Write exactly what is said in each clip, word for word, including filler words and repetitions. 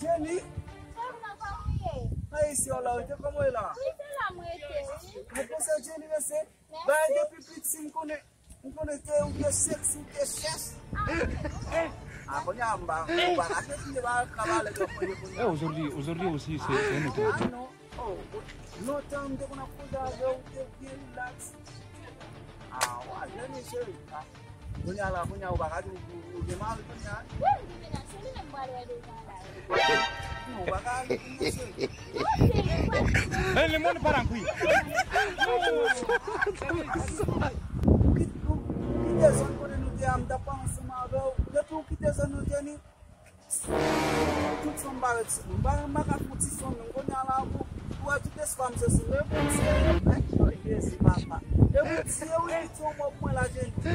Jenny? Sa w nan pa mouye? Mwen isi w la, ou te kòman w ye la? Wi, se la m rete, wi. Mwen panse Jenny, mesye. Mèsi. Bay depi piti, m konnen, m konnen ke ou te seksi, ou te chèch. Ah, kounye a, m pa, m pa ka kontinye ba travay lè yo konye kounye a. Eh, aujourd'hui, aujourd'hui aussi, c'est un autre. Ah, non. Oh, lontan m te konn ap koze avè w, ou te byen relax. Ah, wa, Jenny, cheri. Ah, kounye a la, kounye a, ou pa ka di ou, ou, ou gen mari kounye a? Wi, m gen mennaj, se li menm m pral wè deja la. Non, ou pa ka ale kounye a, cheri. Non, cheri, ou pa ka. Eh, le monde part en couille. Ou kit-, ou, ou kite zòn kote nou te a, m t ap pale ansanm avè w. Depi ou kite zòn nou, Jenny, tout fanm parèt sou mwen. M pa, m pa ka fè yon ti fanm menm. Kounye a la, pou, pou wè tout espwa m se sou mwen. Bon, se, eh, Jezi, papa. E pou tiye ou, li tiye yon mò pou mwen la, Jenny. Eh,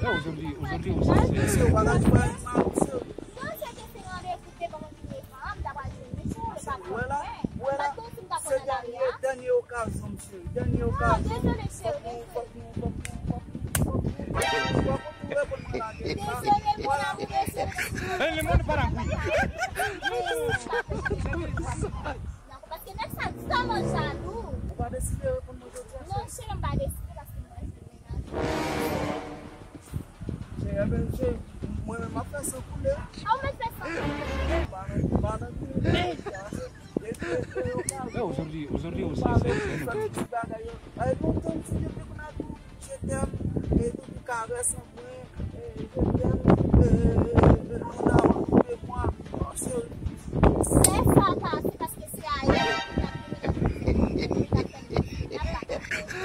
aujourd'hui, aujourd'hui aussi, c'est... Mesye, ou pa ka di bagay sa, mesye. Mesye, ou wè la, ou wè la, se dènye, dènye okazyon, mesye. Dènye okazyon. Fòk nou, fòk nou, fòk nou, fòk nou, fòk nou, fòk nou reponn mwen la, Jenny. Voilà. Eh, le monde part en couille. Non, paske nèg sa tèlman jalou. Ou pa deside reponn mwen jodi a, cheri? Non, cheri, m pa deside paske m pa jwenn mennaj. Cheri, ebyen, cheri, mwen menm m ap fè san koule. Ah, ou mèt fè san koule? Pa nan, pa nan koule. Eh, aujourd'hui, aujourd'hui aussi, c'est, c'est un autre. Ay, lontan m di depi kounye a tou, je t'aime, e tout karès an mwen, e je t'aime, e, e, mon amour de moi, oh, chérie. Se sa, pa, se paske se ayè ki t ap vini nan...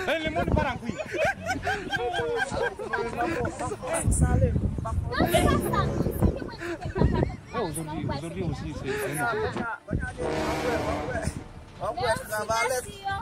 Eh, le monde part en couille. Non, se pa sa, non, se ke mwen di ke l pa ka konprann. Eh, aujourd'hui, aujourd'hui aussi, c'est, c'est un autre. Mèsi, mèsi, yo.